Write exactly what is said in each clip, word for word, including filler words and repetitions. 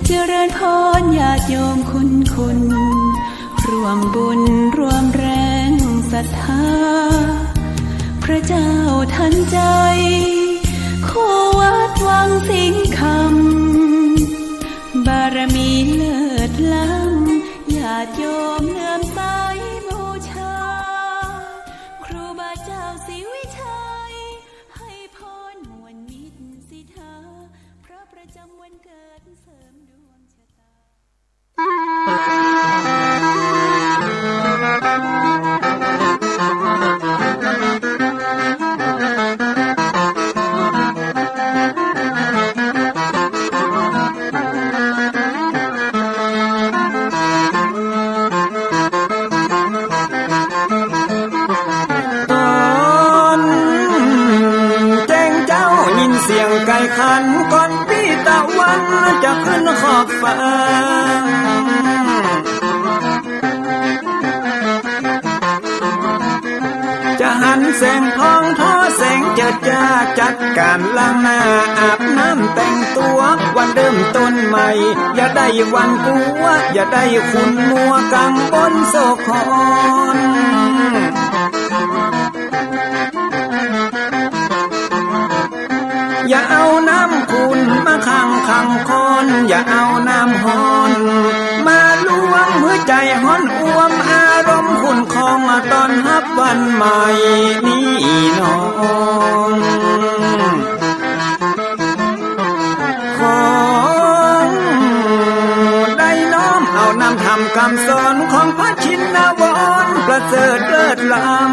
เจริญพรญาติโยมคุณคุณ ร่วมบุญร่วมแรงศรัทธา พระเจ้าทันใจ ครูวัดวังสิงห์คำ บารมีเลิศล้ำ ญาติโยมเลื่อมใสบูชา ครูบาเจ้าศรีวิชัย ให้พรมวลมิตรสิทธา เพราะประจำวันเกิดเสริมดวงชะตา ต๋อนแจ้งเจ๊ายินเสียงไก่ขัน ก่อนปี้ตะวันจะขึ้นขอบฟ้า จะหันแสงทองทอแสงเจิดจ้า จัดก๋านล้างหน้าอาบน้ำแต่งตั๋ว วันเริ่มต้นใหม่ อย่าได้หวั่นกั๋ว อย่าได้ขุ่นมัวกังวลโศกหอน อย่าเอาน้ำขุ่นมาขังขังคอน อย่าเอาน้ำฮ้อนมาลวง หื้อใจ๋ฮ้อนอ่วม อารมณ์ขุ่นคอง ต้อนฮับวันใหม่นี้นอ ขอได้น้อมเอานำธรรมกำสอน ของพระชินวรประเสริฐเลิศล้ำ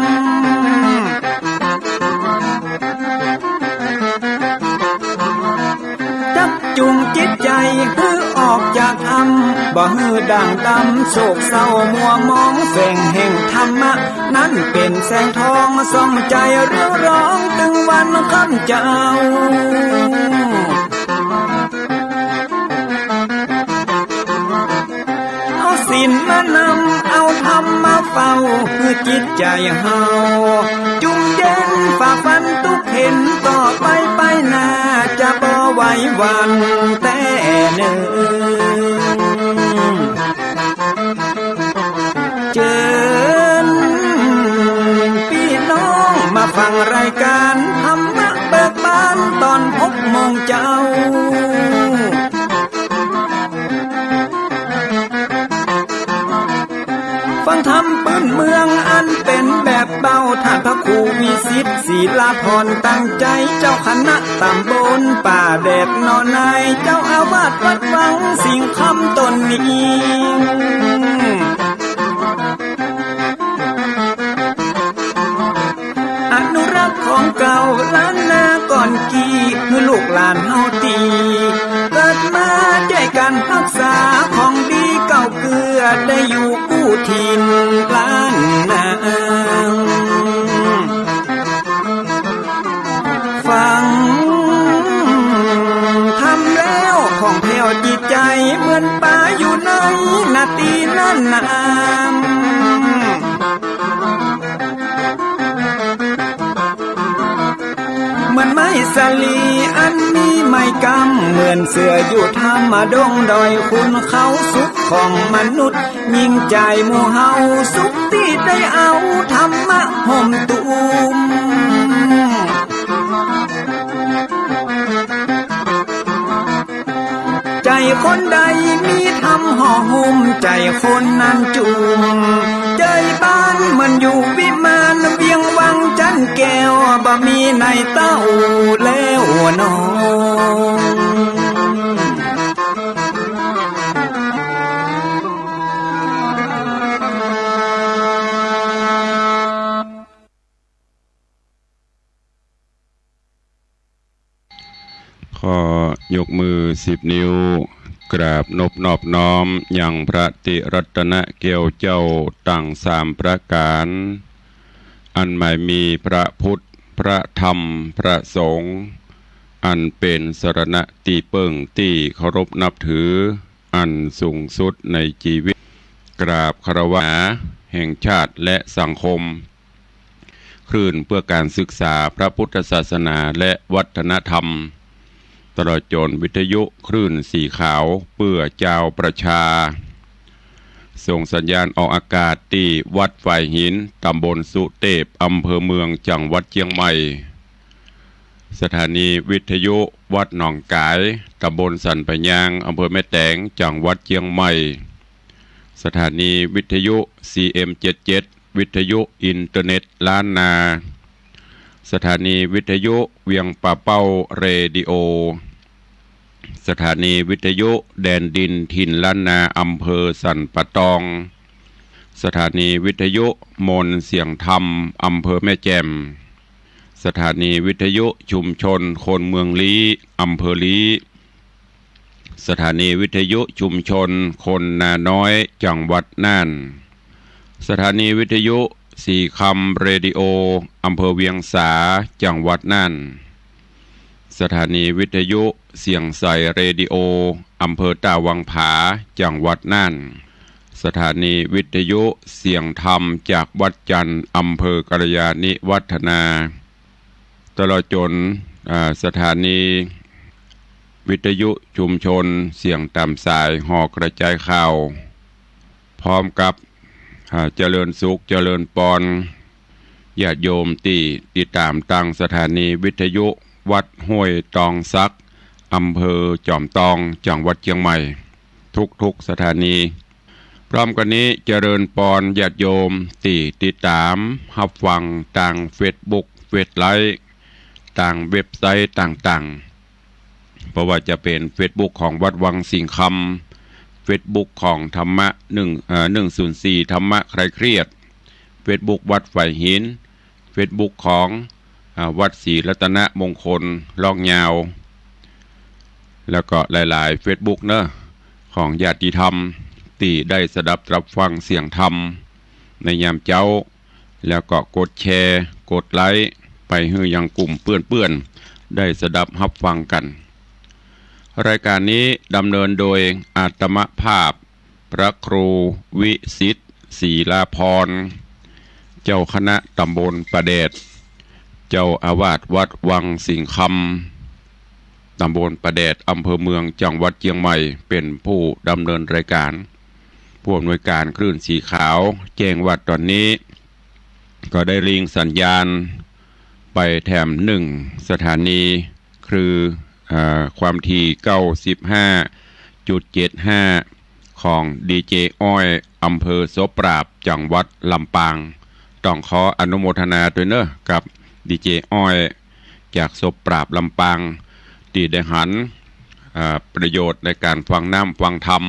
จักจุงจิตใจ๋หื้อออกจากถ้ำ บ่หื้อด่างดำโศกเศร้ามัวหมอง แสงแห่งธรรมะนั้นเป๋นแสงทอง ส่องใจ๋เรืองรอง ตึงวันค่ำเจ๊า เอาศีลมานำ เอาธรรมมาเฝ้า หื้อจิตใจ๋เฮาจุ่มเย็น ฝ่าฟันตุ๊กเข็ญ ต่อไปไปหน้า จะบ่ไหวหวั่นแต๊เน่อ เจิญปี้น้องมาฟังรายก๋านธรรมะเบิกบาน ต๋อนหกโมงเจ๊า ฟังธรรมปื้นเมืองอันเป๋นแบบเบา ต้านพระครูวิสิทธิ์ ศิลาพร ตั้งใจ๋ เจ้าคณะต๋ำบลป่าแดดหนองนาย เจ้าอาวาสวัดวังสิงห์คำต๋นนี้ อนุรักษ์ของเก่าล้านนาก่อนกี้ หื้อลูกหลานเฮาตี้เกิดมา จ้วยกั๋นฮักษาของดีเก่าเกื้อ ได้อยู่กู้ถิ่นล้านนา ฟังธรรมแล้วผ่องแผ้วจิตใจ๋ เหมือนป๋าอยู่ในนาตี้นั้นนา เหมือนไม้สาลีอันมีไม้กำ เหมือนเสืออยู่ถ้ำดงดอยขุนเขา สุขของมนุษย์ยิ่งใจ๋หมู่เฮา สุขตี้ได้เอาธรรมะห่มตุ้ม ใจ๋คนใดมีธรรมห่อหุ้ม ใจ๋คนนั้นจุ่ม ใจ๋บ้านเหมือนอยู่วิมาน เวียงวังจันแก้ว บ่มีไหนเต้าแล้วน้อง ขอยกมือสิบนิ้ว กราบนบนอบน้อมยังพระติรัตนแก้วเจ้าตังสามประก๋าน อันหมายมีพระพุทธ พระธรรม พระสงฆ์ อันเป๋นสรณะตี้เปิ้งตี้เคารพนับถือ อันสูงสุดในจีวิต กราบคารวะแห่งชาติและสังคม คลื่นเพื่อการศึกษาพระพุทธศาสนาและวัฒนธรรม ตลอดจ๋นวิทยุคลื่นสีขาวเปื้อจาวประชา ส่งสัญญาณออกอากาศตี้วัดฝายหิน ต๋ำบลสุเตพ อำเภอเมือง จังหวัดเจียงใหม่ สถานีวิทยุวัดหนองก๋าย ต๋ำบลสันป่ายยาง อำเภอแม่แตง จังหวัดเจียงใหม่ สถานีวิทยุ ซีเอ็มเจ็ดเจ็ด วิทยุอินเทอร์เน็ตล้านนา สถานีวิทยุเวียงป่าเป้าเรดิโอ สถานีวิทยุแดนดินถิ่นล้านนา อำเภอสันป่าตอง สถานีวิทยุมนต์เสียงธรรม อำเภอแม่แจ่ม สถานีวิทยุชุมชนคนเมืองลี้ อำเภอลี้ สถานีวิทยุชุมชนคนนาน้อย จังหวัดน่าน สถานีวิทยุสีคำเรดิโอ อำเภอเวียงสา จังหวัดน่าน สถานีวิทยุเสียงใสเรดิโอ อำเภอต้าวังผา จังหวัดน่าน สถานีวิทยุเสียงธรรมจากวัดจันทร์ อำเภอกัลยาณิวัฒนา ตลอดจ๋น อ่า สถานีวิทยุชุมชนเสียงต๋ามสายหอกระจายข่าว พร้อมกับ อ่า เจริญสุขเจริญปอน ญาติโยมตี้ติดต๋ามตางสถานีวิทยุวัดห้วยตองสัก อำเภอจอมตอง จังหวัดเจียงใหม่ ทุกๆ สถานี พร้อมกั๋นนี้เจริญปอนญาติโยมตี้ติดต๋ามฮับฟังตางเฟซบุ๊ก เฟซไลฟ์ ตางเว็บไซต์ต่างๆ บ่ว่าจะเป๋นเฟซบุ๊กของวัดวังสิงห์คำ เฟซบุ๊กของธรรมะหนึ่ง เอ่อ หนึ่งศูนย์สี่ ธรรมะคลายเครียด เฟซบุ๊กวัดฝายหิน เฟซบุ๊กของ อ่า วัดศรีรัตนมงคล ร่องยาว แล้วก็หลายๆ เฟซบุ๊กเนาะ ของญาติธรรมตี้ได้สดับรับฟังเสียงธรรมในยามเจ๊า แล้วก็กดแชร์ กดไลค์ ไปหื้อยังกลุ่มเปื้อนๆ ได้สดับฮับฟังกั๋น รายก๋านนี้ดำเนินโดยอาตมาภาพ พระครูวิสิทธิ์ ศรีลาภรณ์ เจ้าคณะต๋ำบลป่าแดด เจ้าอาวาสวัดวังสิงห์คำ ต๋ำบลป่าแดด อำเภอเมือง จังหวัดเจียงใหม่ เป๋นผู้ดำเนินรายก๋าน ผู้อำนวยก๋านคลื่นสีขาว แจ้งว่าต๋อนนี้ก็ได้ริ่งสัญญาณไปแถมหนึ่งสถานี คือ อ่า ความถี่ เก้าสิบห้าจุดเจ็ดห้า ของดีเจอ้อย อำเภอโสปราบ จังหวัดลำปาง ต้องขออนุโมทนาตวยเนาะ กับดีเจอ้อย จากโสปราบ ลำปาง ตี้ได้หัน อ่า ประโยชน์ในก๋านฟังน้ำฟังธรรม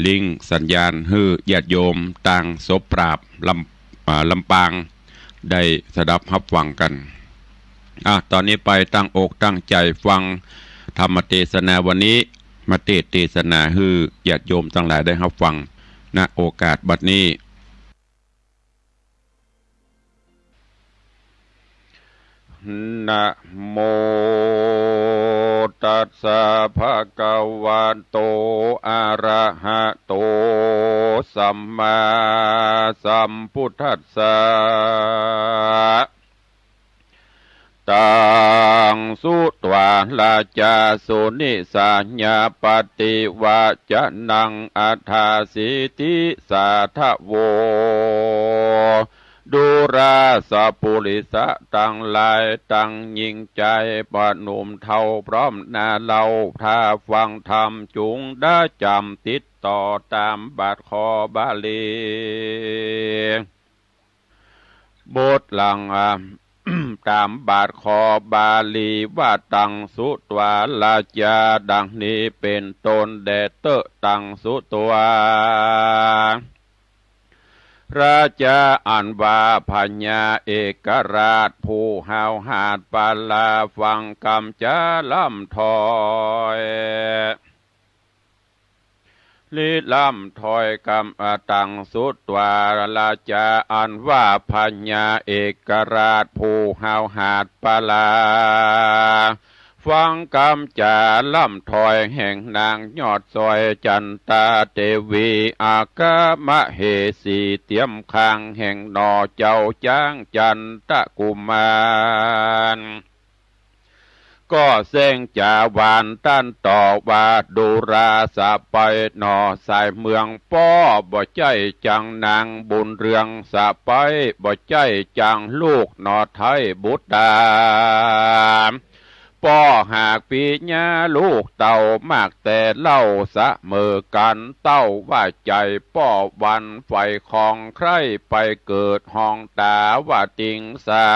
ริ่งสัญญาณหื้อญาติโยมตางโสปราบ ลำ อ่า ลำปาง ได้สดับฮับฟังกั๋น อ่ะ ต๋อนนี้ไปตั้งอกตั้งใจ๋ฟังธรรมเตสนาวันนี้ มาเตสน์เตสนาหื้อญาติโยมตังหลายได้ฮับฟัง ณ โอกาสบัดนี้ นะโม ตัสสะ ภะคะวะโต อะระหะโต สัมมาสัมพุทธัสสะ ตัง สุตวา ราชา สุนิสาญา ปฏิวาจานัง อัฏฐาสีติสาทะโว ดูราสะปุริสะตังหลาย ตังญิงจายป้อหนุ่มเฒ่า พร้อมหน้าเล่า ถ้าฟังธรรมจุ่งได้จ๋ำ ติดต่อต๋ามบาทข้อบาลี บทหลัง อ่า ต๋ามบาทข้อบาลีว่า ตัง สุตวา ราชา ดังนี้เป๋นต้นแล เต๊อะ ตัง สุตวา ราชา อันว่าพญาเอกราชผู้ห้าวหาญปาลา ฟังกำจ๋าล่ำถ้อย ลิล่ำถ้อยกำ อ่า ตัง สุตวา ราชา อันว่าพญาเอกราชผู้ห้าวหาญปาลา ฟังกำจ๋าล่ำถ้อยแห่งนางยอดสอยจันตาเตวี อัคคมเหสีเตียมข้างแห่งหน่อเจ้าจ๊างจันตะกุมาร ก็แสงจาหวานต้านตอบว่า ดูราสะใป๊หนอ สายเมืองป้อ บ่ใจ้จางนางบุญเรือง สะใป๊บ่ใจ้จางลูกหนอไท้บุตรา ป้อหากปิญญาลูกเต้ามากแต่เล่า เสมอกั๋นเต้าว่าใจ๋ป้อหวั่นใฝ่ของใคร่ ไปเกิดห้องต๋าว่าติงสา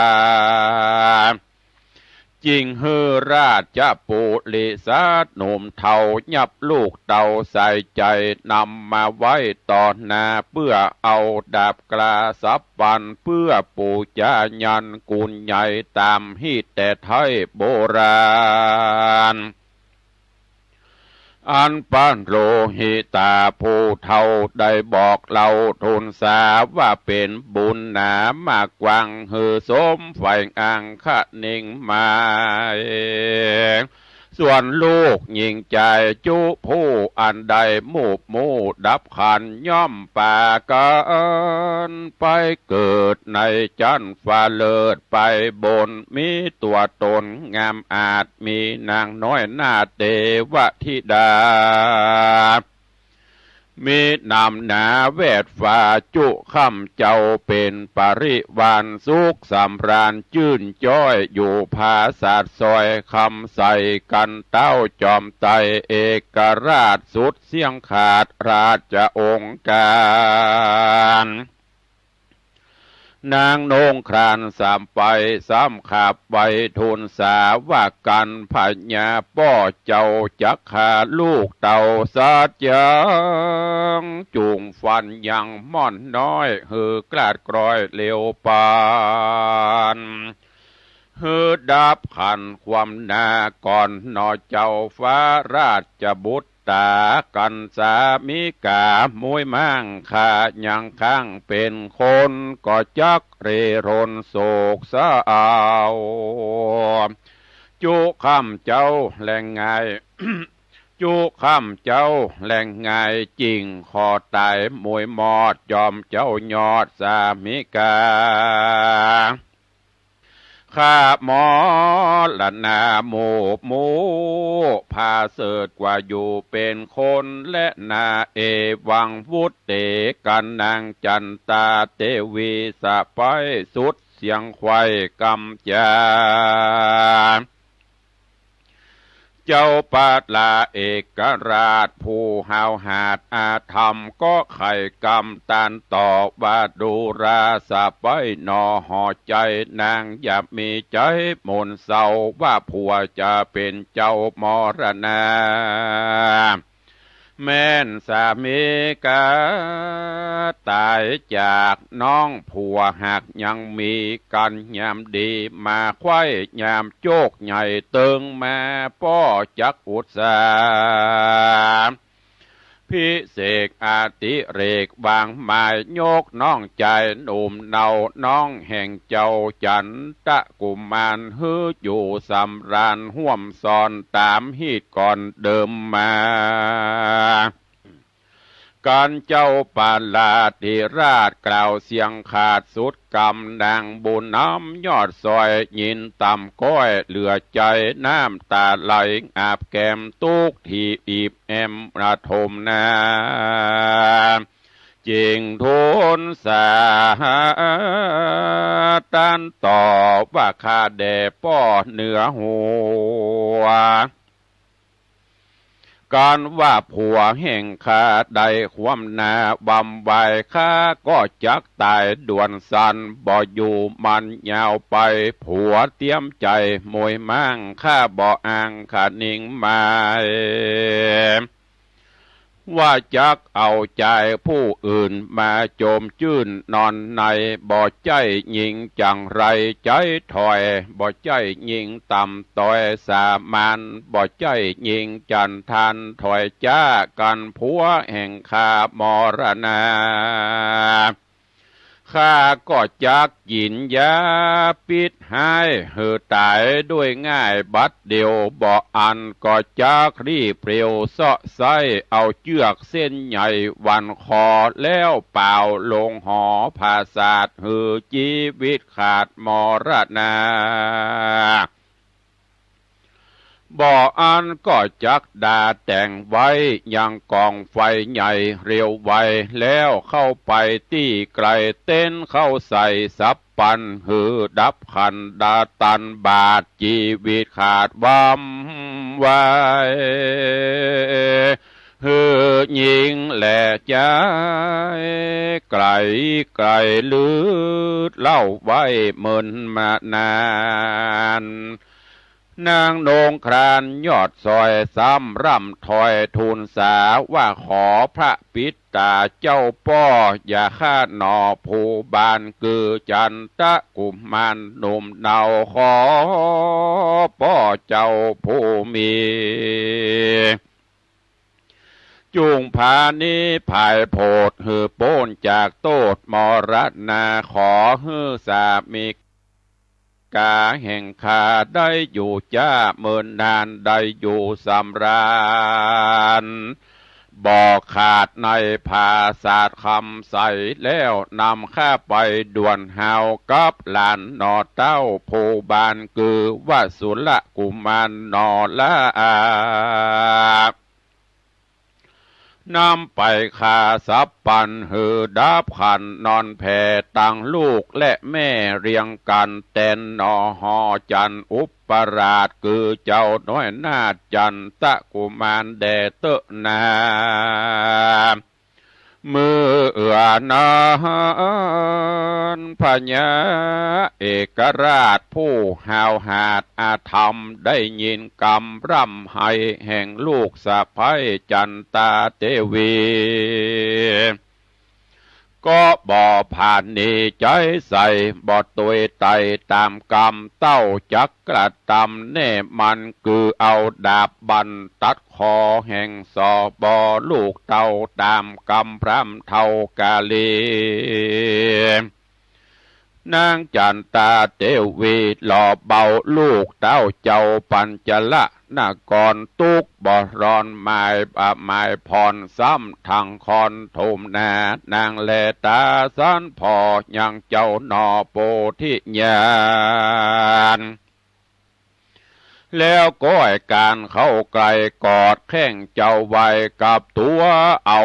จึงหื้อราชปุริสาหนุ่มเฒ่า ยับลูกเต้าใส่ใจ๋ นำมาไว้ต่อหน้า เปื้อเอาดาบกล้าสับฟัน เปื้อปู๋จายันกุญใหญ่ ต๋ามฮีตแต่ไท้โบราณ อันปะโลหิตาผู้เฒ่าได้บอกเล่าทูลสา ว่าเป๋นบุญหนามากกว้าง หื้อสมใฝ่อังคณิงหมาย ส่วนลูกญิงจายจุผู้อันได้มูบมู่ดับขันธ์ ย่อมปากั๋นไปเกิดในจั๊นฟ้าเลิศไปบน มีตั๋วต๋นงามอาจ มีนางน้อยนาเตวะธิดา มีนำหนาแวดฟ้า จุค่ำเจ้าเป๋นปริวาร สุขสำราญจื้นจ้อย อยู่ผาสาทซอยคำใส กั๋นเต้าจอมไตรเอกราช สุดเสี้ยงขาดราชองค์ก๋าน นางนงครานสามไป สามขับไว้ทูลสา ว่ากั๋นพญาป้อเจ้าจักฆ่าลูกเต้าสัตว์ยัง จุ่งฟันยังม่อนน้อย หื้อกลาดกร้อยเร็วปาน หื้อดับขันธ์ความหน้าก่อนหนอเจ้าฟ้าราชบุตร ต๋ากั๋นสามิก๋า มวยมั่งข้ายังค้างเป๋นคน ก็จักเร่รนโศกเศร้า จุค่ำเจ้าแลงง่าย จุค่ำเจ้าแลงง่าย จิ่งขอต๋ายมวยมอด จอมเจ้ายอดสามิก๋า ข้ามรณามูบมู่ ผาเสริฐกว่าอยู่เป๋นคน และนาเอวังวุตเตกั๋นนางจันตาเตวีสะใป๊สุดเสี้ยงไขว่กำจา เจ้าปาลาเอกราชผู้ห้าวหาญอาธรรม ก็ใค่กำตานตอบว่า ดูราสะใป๊หนอ หอใจ๋นางอย่ามีใจ๋หม่นเศร้า ว่าผัวจะเป๋นเจ้ามรณา แม่นสามิก๋าต๋ายจากน้องผัวหากยังมีกั๋นยามดี มาไขว่ยามโจคใหญ่เติงมา ป้อจักอุตส่าห์ พิเศษอดิเรกวางหมาย ยกน้องจายหนุ่มเนา น้องแห่งเจ้าจันตะกุมาร หื้ออยู่สำราญฮ่วมซ่อนต๋ามฮีตก่อนเดิมมา กั๋นเจ้าปาลาธิราชกล่าวเสียงขาดสุดกำ นางบุญนำยอดซอยยินต่ำก้อย เหลือใจ๋น้ำต๋าไหลอาบแก้ม ตุ๊กข์ที่อิบแอมระทมนา จึงทูลสาตานตอบว่า ข้าแด่ป้อเหนือหัว กั๋นว่าผัวแห่งข้าได้ความหน้าบำวาย ข้าก็จักต๋ายด่วนสัน บ่อยู่มันยาวไป ผัวเตียมใจ๋มวยมั่ง ข้าบ่อังคณิงหมาย ว่าจักเอาจายผู้อื่นมาจมจื้นนอนใน บ่ใจ้ญิงจังไรใจ๋ถอย บ่ใจ้ญิงต่ำต้อย สามัญ บ่ใจ้ญิงจันทานถอยจ๊า กั๋นผัวแห่งข้ามรณา ข้าก็จักกิ๋นยาปิษฮ้ายหื้อต๋ายด้วยง่ายบัดเดี่ยว บ่อั้นก็จักรีบเร็วเซาะไซ้เอาเจื้อกเส้นใหญ่หวั่นคอ แล้วป่าวลงหอผาสาทหื้อจีวิตขาดมรณา บ่อั้นก็จักดาแต๋งไว้ยังก๋องไฟใหญ่เร็วไว แล้วเข้าไปตี้ไก๋ เต๊นเข้าใส่สับปัน หื้อดับขันดาตัน บาดจีวิตขาดวำวาย หื้อญิงและจาย ไก๋ไก๋ลืดเล่าไว้เมินมานาน นางนงครานยอดซอยซ้ำร่ำถอยทูลสา ว่าขอพระปิดต๋าเจ้าป้อ อย่าฆ่าหน่อผู้บ้าน คือจันตะกุมารหนุ่มเนา ขอป้อเจ้าผู้มี จุ่งผานี้ผายโผด หื้อป๊นจากโต้ษมรณา ขอหื้อสามีกาแห่งข้าได้อยู่จ้าเมินนาน ได้อยู่สำราญ บ่ขาดในผาสาทคำใส แล้วนำข้าไปด่วนหาวกับหลานหน่อเต้าผู้บ้าน คือวสุรกุมารหน่อละอา นำไปฆ่าสับปัน หื้อดับขันนอนแผ่ ตังลูกและแม่เรียงกั๋น แตนหน่อหอจันอุปราช คือเจ้าน้อยนาถจันตะกุมารแด่เต๊อะนา เมื่อนั้นพญาเอกราชผู้ห้าวหาญอธรรม ได้ยินกำร่ำไห้แห่งลูกสะใภ้จันตาเตวี ก็บ่ผานีใจ๋ใส่ บ่ตวยไต่ต๋ามกำ เต้าจักกระตำแน่มั่น คือเอาดาบบั่นตัดคอแห่งสบลูกเต้า ต๋ามกำพร่ำเฒ่ากาลี นางจันตาเตวีหล่อเบาลูกเต้าเจ้าปัญจละนคร ตุ๊กข์บ่ร้อนหมาย อ่า หมายผ่อนซ้ำทั้งคอนโถมนา นางแลต๋าสันผ่อยังเจ้าหน่อโพธิญาณ แล้วก้อยก๋านเข้าใก้กอดแข้งเจ้าไว้กับตั๋วเอา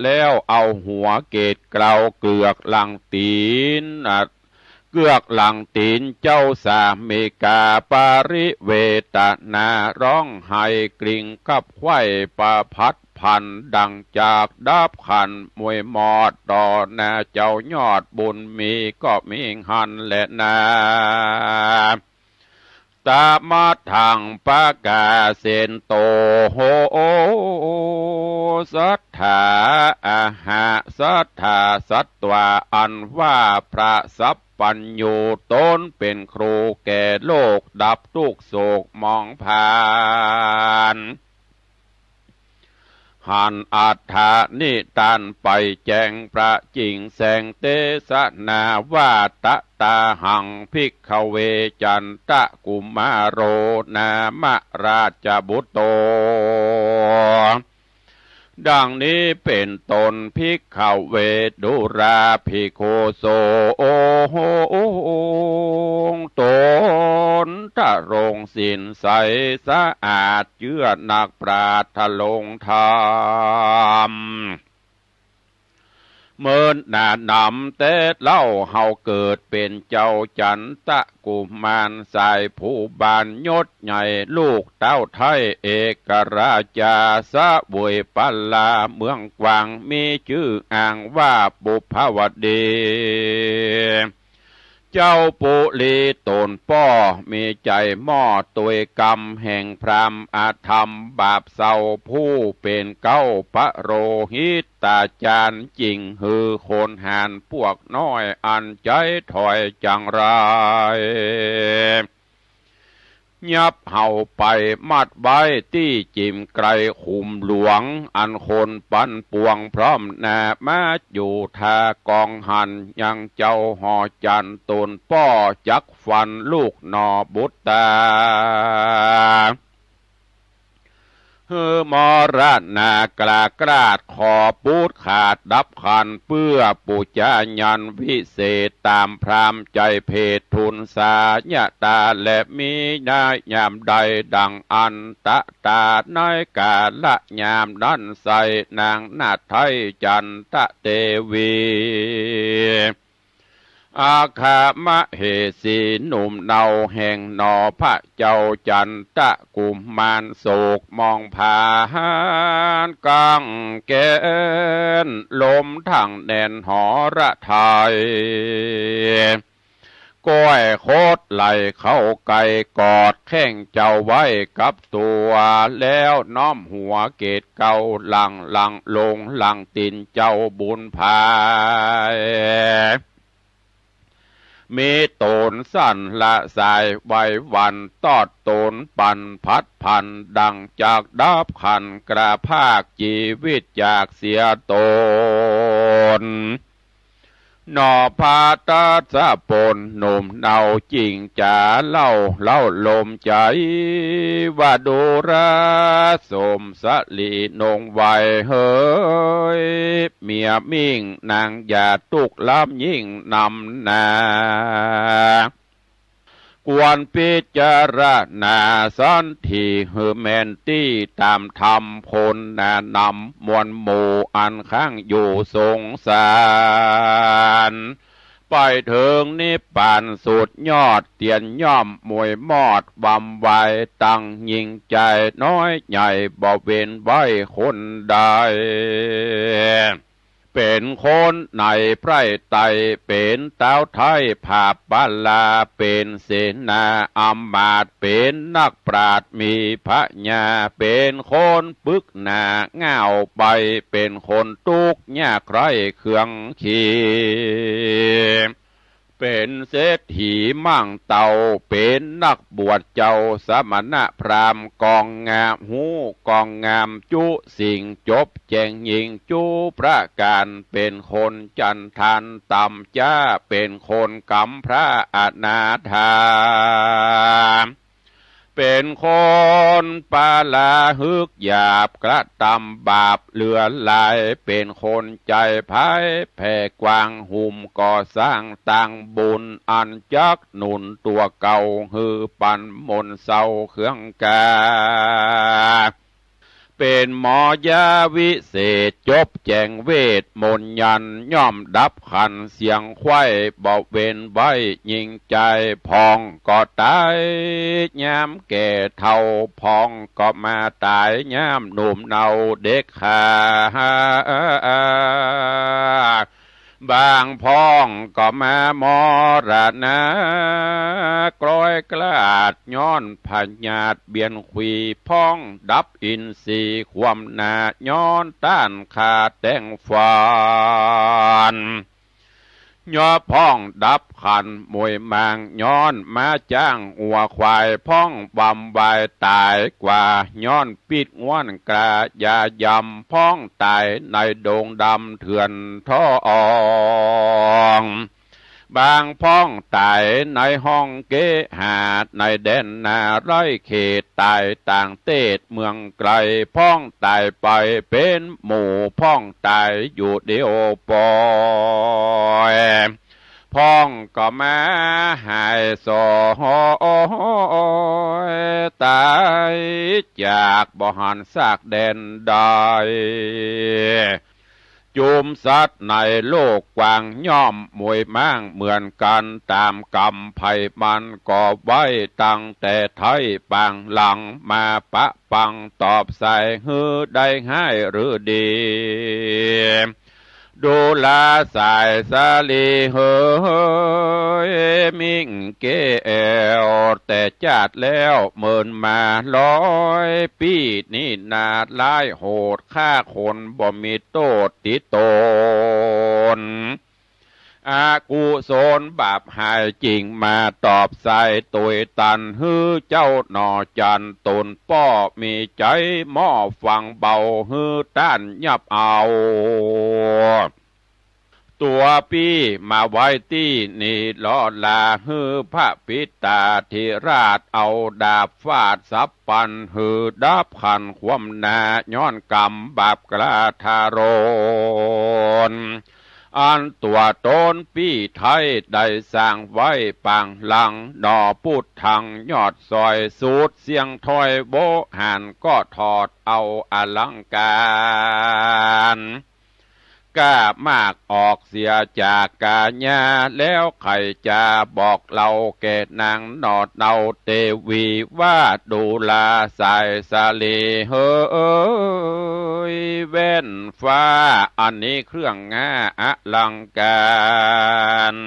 แล้วเอาหัวเกศเกลาเกือกหลังตี๋น อ่ะ เกือกหลังตี๋นเจ้าสามีกา ปริเวทนาร้องไห้กริ่งกับไขว้ประพัดผัน ดังจากดับขันมวยมอดต่อหน้าเจ้ายอดบุญมีก็มีหั้นแลนา ตะมะทังปะกาเสนโต โห สัตถา อะหะ สัตถาสัตวา อันว่าพระสัพพัญญูต๋นเป๋นครูแก่โลกดับตุ๊กข์โศกหมองผ่าน หันอัฏฐานิต้านไปแจ้งประจิ่งแสงเตสนาว่า ตะตาหัง ภิกขเว จันตะกุมารโร นามะราชบุตโต ดังนี้เป๋นต้น ภิกขเว ดูราภิกขุ โส โอ โห ต๋นทรงศีลใสสะอาด เจื้อนักปราชญ์ทรงธรรม เมินนานนำแต่เล่า เฮาเกิดเป๋นเจ้าจันตะกุมาร สายภูบาลยศใหญ่ ลูกเต้าไท้เอกราชา เสวยปลาเมืองกว้าง มีจื้ออ้างว่าปุพพวดี เจ้าปุรีต๋นป้อ มีใจ๋หม้อตวยกำแห่งพราหมณ์อธรรมบาปเศร้า ผู้เป๋นเก๊าปโรหิตาจารย์ จิ่งหื้อคนหาญปวกน้อย อันใจ๋ถ้อยจังไร ยับเฮาไปมัดไว้ตี้จิ่มไกลขุมหลวง อันคนปันปวงพร้อมหน้ามาอยู่ท่ากองหั้น ยังเจ้าหอจันต๋นป้อ จักฟันลูกหน่อบุตตา หื้อมรณา กล้ากล้าด ขอปูดขาดดับขัน เปื้อปู๋จายันวิเศษ ต๋ามพราหมณ์ใจ๋เพศ ทูลสาญตาแล มีในยามใด ดังอันตะต๋า ในกาละยามนั้นไส้ นางนาฏไทยจันตะเตวี อัคคมเหสีหนุ่มเนา แห่งหนอพระเจ้าจันตะกุมาร โศกมองผานกังแกน ลมทั้งแน่นหฤทัย ก้อยคดไหล่เข้าใก้ กอดแข้งเจ้าไว้กับตั๋ว แล้วน้อมหัวเกศเกล้า หลั่งหลังลงหลังตี๋นเจ้าบุญภาย มีต๋นสั้นละสายไหวหวั่น ตอดต๋นปั่นผัดผัน ดั่งจักดับขัน กระพรากจีวิตจากเสียต๋น หนอพระทัศพลหนุ่มเนา จิ่งจ๋าเล่าเล้าลมใจ๋ ว่าดูราสมสลีนงไวเหย เมียมิ่งนางอย่าตุ๊กล้ำยิ่งนำนา ควรพิจารณาสันทีหื้อแม่นตี้ ต๋ามธรรมคนหนานำ มวลหมู่อันค้างอยู่สงสาร ไปเถิงนิพพานสุดยอด เตียนย่อมมวยมอด วำวายตังยิ่งใจ๋ น้อยใหญ่บ่เว้นไว้คนใด เป๋นคนในไพร่ไต เป๋นต๊าวไท้ผาบปาลา เป๋นเสนาอำมาตย์ เป๋นนักปราชญ์มีผญา เป๋นคนปึกหนาง่าวไป เป๋นคนตุ๊กข์ยากไร้เครื่องขี เป๋นเศรษฐีมั่งเตา เป๋นนักบวชเจ้าสมณะพราหมณ์ กองงามฮู้กองงามจุสิ่ง จบแจ้งยิ่งจุประก๋าน เป๋นคนจันทานต่ำจ๊า เป๋นคนก๋ำพร้าอนาถา เป๋นคนปาลาฮึกหยาบ กระตำบาปเหลือหลาย เป๋นคนใจ๋ไพแผ่กว้าง หุ้มก่อสร้างตางบุญ อันจักหนุนตั๋วเก่า หื้อปันมนต์เศร้าเครื่องกา เป๋นหมอยาวิเศษ จบแจ้งเวทมนต์ยันต์ ย่อมดับขันเสียงไขว้ บ่เว้นไว้ยิ่งใจ๋ พ่องก็ต๋ายยามแก่เฒ่า พ่องก็มาต๋ายยามหนุ่มเนาเด็กขา บางพ่องก็มามรณะ กล้อยกลาดย้อนพยาธิเบียนขวี พ่องดับอินทรีย์ความหนา ย้อนต้านข้าแตงฟัน ย้อนพ่องดับขันมวยมาง ย้อนม้าจ๊างงัวควาย พ่องวำวายต๋ายกว่า ย้อนปิ๊ดง้วนกระยายำ พ่องต๋ายในดงดำเถื่อนทอง บางพ่องต๋ายในห้องเกหา ในแดนนาไร้เขต ต๋ายต่างเตศเมืองไก๋ พ่องต๋ายไปเป๋นหมู่ พ่องต๋ายอยู่เดียวปอย พ่องก็มาหายสอย ต๋ายจากบ่หันซากแดนใด จุมสัตว์ในโลกกว้างย่อมมวยมางเหมือนกั๋น ต๋ามกรรมใผมันก็ไว้ ตั้งแต่ไท้ปางหลัง มาปะปังตอบใส่ หื้อได้ฮ้ายหรือดี ดูราสายสาลีเหย มิ่งแก้ว แต่จาติแล้วเมินมาร้อยปี้ นี่นาร้ายโหด ฆ่าคนบ่มีโต้ษติดต๋น อกุศลบาปฮ้าย จิ่งมาตอบใส่ ตวยตันหื้อเจ้าหน่อจัน ต๋นป้อมีใจ๋หม้อฟังเบา หื้อต้านยับเอา ตั๋วปี้มาไว้ตี้นี่ลอลา หื้อพระปิตาธิราชเอาดาบฟาดสับปัน หื้อดับขันคว่ำหน้า ย้อนกรรมบาปกล้าทารุณ อันตั๋วต๋นปี้ไท้ได้สร้างไว้ปางหลัง หนอปุทธังยอดสอยสุดเสี้ยงถ้อย โวหารก็ถอดเอาอลังก๋าร กล้ามากออกเสียจากกายา แล้วใค่จะบอกเล่าแก่นางหนอเตาเตวีว่า ดูราสายสาลีเหย แว่นฟ้าอันนี้เครื่องงาอลังก๋าร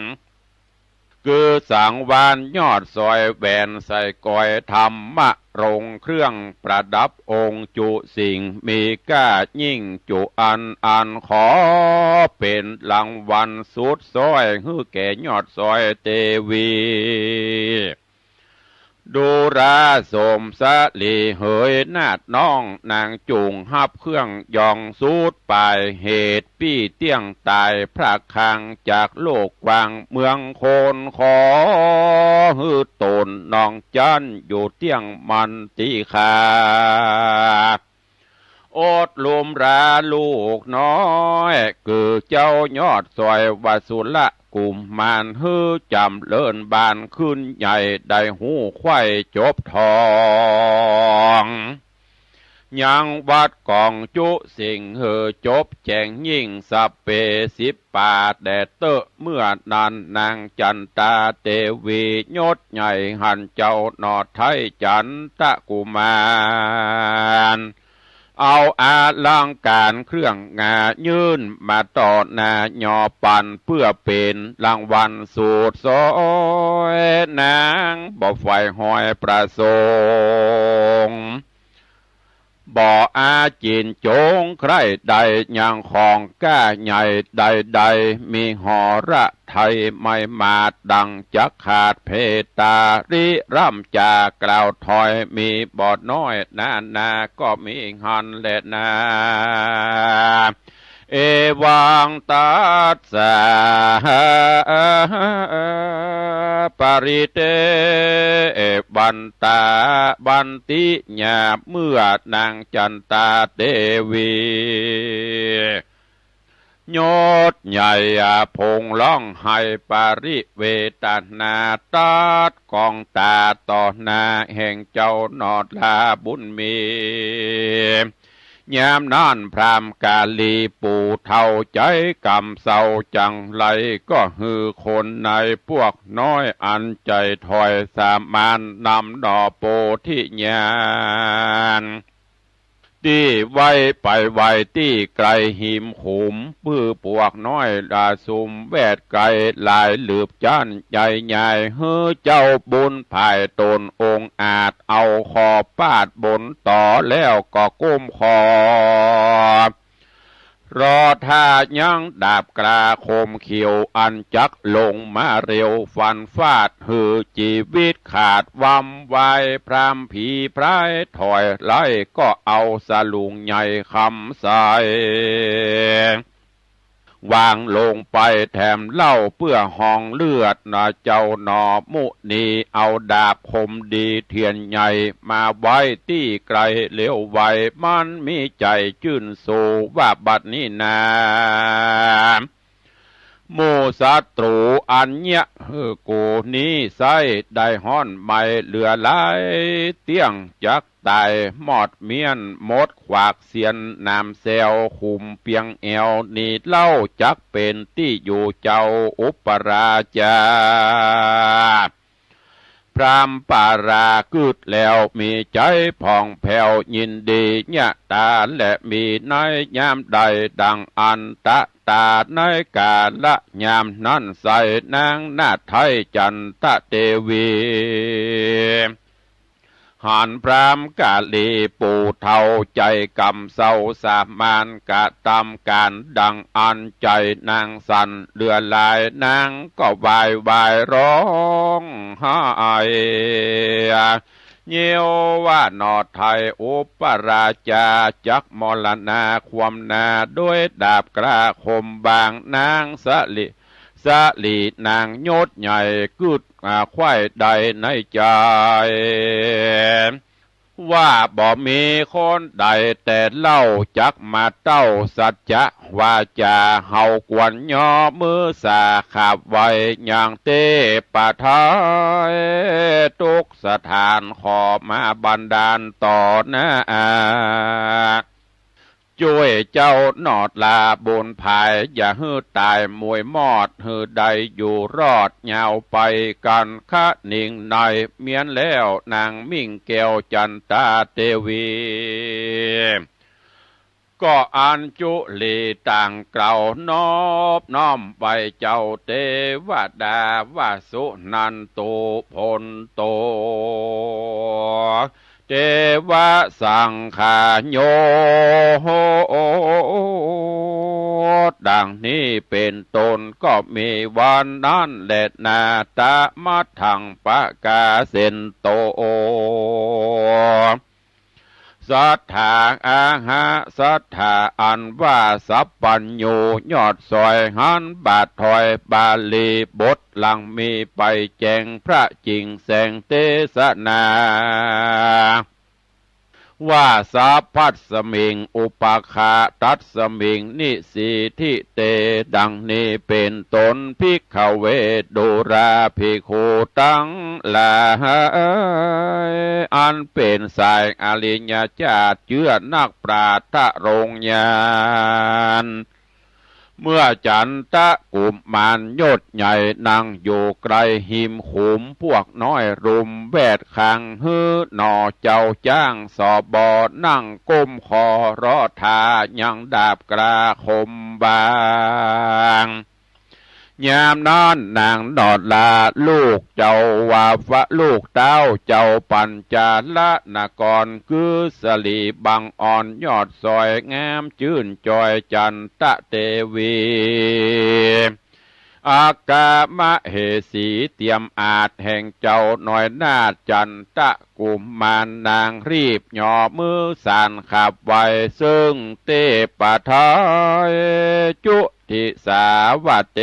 คือสังวาลยอดสอย แหวนสร้อยคอธรรมรงค์ เครื่องประดับองค์จุสิ่ง มีก้ายิ่งจุอัน อันขอเป๋นรางวัลสุดซ้อย หื้อแก่ยอดสอยเตวี ดูราสมสาลีเหย นาฏน้องนางจุ่งฮับเครื่องยองสุดปายเหตุ ปี้เตี้ยงต๋ายพระคลังจากโลกกว้างเมืองคน ขอหื้อต๋นน้องจั้นอยู่เตี้ยงมันตี้ข้า อดลุมราลูกน้อย คือเจ้ายอดสอยวสุรกุมมาร หื้อจ๋ำเริญบานขึ้นใหญ่ ได้ฮู้ใคว่จบทอง ยังวัดก๋องจุสิ่งหื้อจบแจ้งยิ่งสัพเพสิบปาแดดเต๊อะ เมื่อนั้นนางจันตาเตวียศใหญ่หันเจ้าหนอไท้จันตะกุมาร เอาอลังก๋ารเครื่องงายื่นมาต่อหน้ายอปัน เปื้อเป๋นรางวัลสุดซ้อย นางบ่ใฝ่หอยประสงค์ บ่อาจินจงใคร่ได้ยังของก้าใหญ่ใดๆ มีหฤทัยไม่มาดดังจักขาดเพตาริร่ำจากล่าวถ้อย มีบ่น้อยนานาก็มีหั้นแลนา เอวังตัสสะ ปริเตวันตาวันติญา เมื่อนางจันตาเตวียศใหญ่พงร้องไห้ปริเวทนา ตัดก๋องต๋าต่อหน้าแห่งเจ้าหนอลาบุญมี ยามนั้นพราหมณ์กาลีปู่เฒ่าใจ๋กำเศร้าจังไร ก็หื้อคนในปวกน้อยอันใจ๋ถ้อยสามารถนำหนอโปธิญาณ ตี้ไว้ไปไว้ตี้ไกลหิมขุม ปื้อปวกน้อยละสุมแวดไกลหลายหลืบจั้นใหญ่ใหญ่ หื้อเจ้าบุญภายต๋นองอาจเอาคอปาดบนต๋อแล้วก็ก้มคอ รอถ้ายังดาบกล้าคมเขียวอันจักลงมาเร็วฟันฟาดหื้อจีวิตขาดวำวาย พราหมณ์ผีพรายถ้อยไล่ก็เอาสลุงใหญ่คำใส วางลงไปแถมเล่าเปื้อห้องเลือดหนอเจ้าหนอมุนี เอาดาบคมดีเทียนใหญ่มาไว้ตี้ไกลเร็วไว มันมีใจ๋จื้นโสว่าบัดนี้นา หมู่ศัตรูอันเยียะหื้อกูนี้ไส้ได้ฮ้อนไหม้เหลือหลาย เตี้ยงจักต๋ายมอดเมี้ยนหมดขวากเสี้ยนหนามแซวขุมเปียงแอวนี้เล่าจักเป๋นตี้อยู่เจ้าอุปราชา พราหมณ์ปารากึดแล้วมีใจ๋ผ่องแผ้วยินดียะต๋า และมีในยามใดดังอันตะต๋า ในกาละยามนั้นไส้นางนาฏไท้จันตะเตวี หันพราหมณ์กาลีปู่เฒ่าใจ๋กำเศร้าสามารถกระตำก๋านดังอันใจ๋นางสั่นเหลือหลาย นางก็วายวายฮ้องไห้ เยียวว่าหนอไทยอุปราชาจักมรณาความนาด้วยดาบกล้าคมบางนางสะหลี สะหลีนางยศใหญ่กึ๊ด อ่า ใค่ใดในใจ๋ ว่าบ่มีคนใดแต่เล่าจักมาเต้าสัจจะวาจ๋า เฮาควรย่อมือสาขับไหว้ยังเตพไทย ทุกสถานขอมาบันดาลต่อหน้า จ้วยเจ้าหนอดลาบุญผาย อย่าหื้อต๋ายมวยมอด หื้อได้อยู่รอดยาวไปกั๋นคะนิงใน เมี้ยนแล้วนางมิ่งแก้วจันตาเตวี ก็อัญจุลีต่างกล่าวนอบน้อมไหว้เจ้าเตวดาว่าสุนันโต พลโต เตวะสังขายโย ดังนี้เป๋นต้น ก็มีวันนั้นแลนา ตะมัทธังปะกาเสนโต สัตถาอาหะ สัตถาอันว่าสัพพัญญู ยอดสอยหันบาทถอย บาลีบทหลังมีไปแจ้งพระจิ่งแสงเตสนา ว่าสัพพัสมิง อุปาคะตัสมิง นิสีทิเต ดังนี้เป๋นต้น ภิกขเว ดูราภิกขุตังหลาย อันเป๋นสายอริยจาติ เจื้อนักปราชญ์ทรงญาณ เมื่อจันตะกุมารยศใหญ่ นั่งอยู่ใก้ฮิมขุม พวกน้อยรุมแวดขัง หื้อหนอเจ้าจ๊าง สบ นั่งก้มคอรอถ่า ยังดาบกล้าคมบาง ยามนั้นนางหนอดลาลูกเจ้าว่าฟะ ลูกเต้าเจ้าปัญจาลนคร คือสะหลีบังอ่อนยอดสอยงามจื้นจอยจันตะเตวี อัคคมเหสีเตียมอาจแห่งเจ้าน้อยนาถจันตะกุมาร นางรีบย่อมือสานขับไหว้ ซึ่งเตพไทยจุติสาวะเต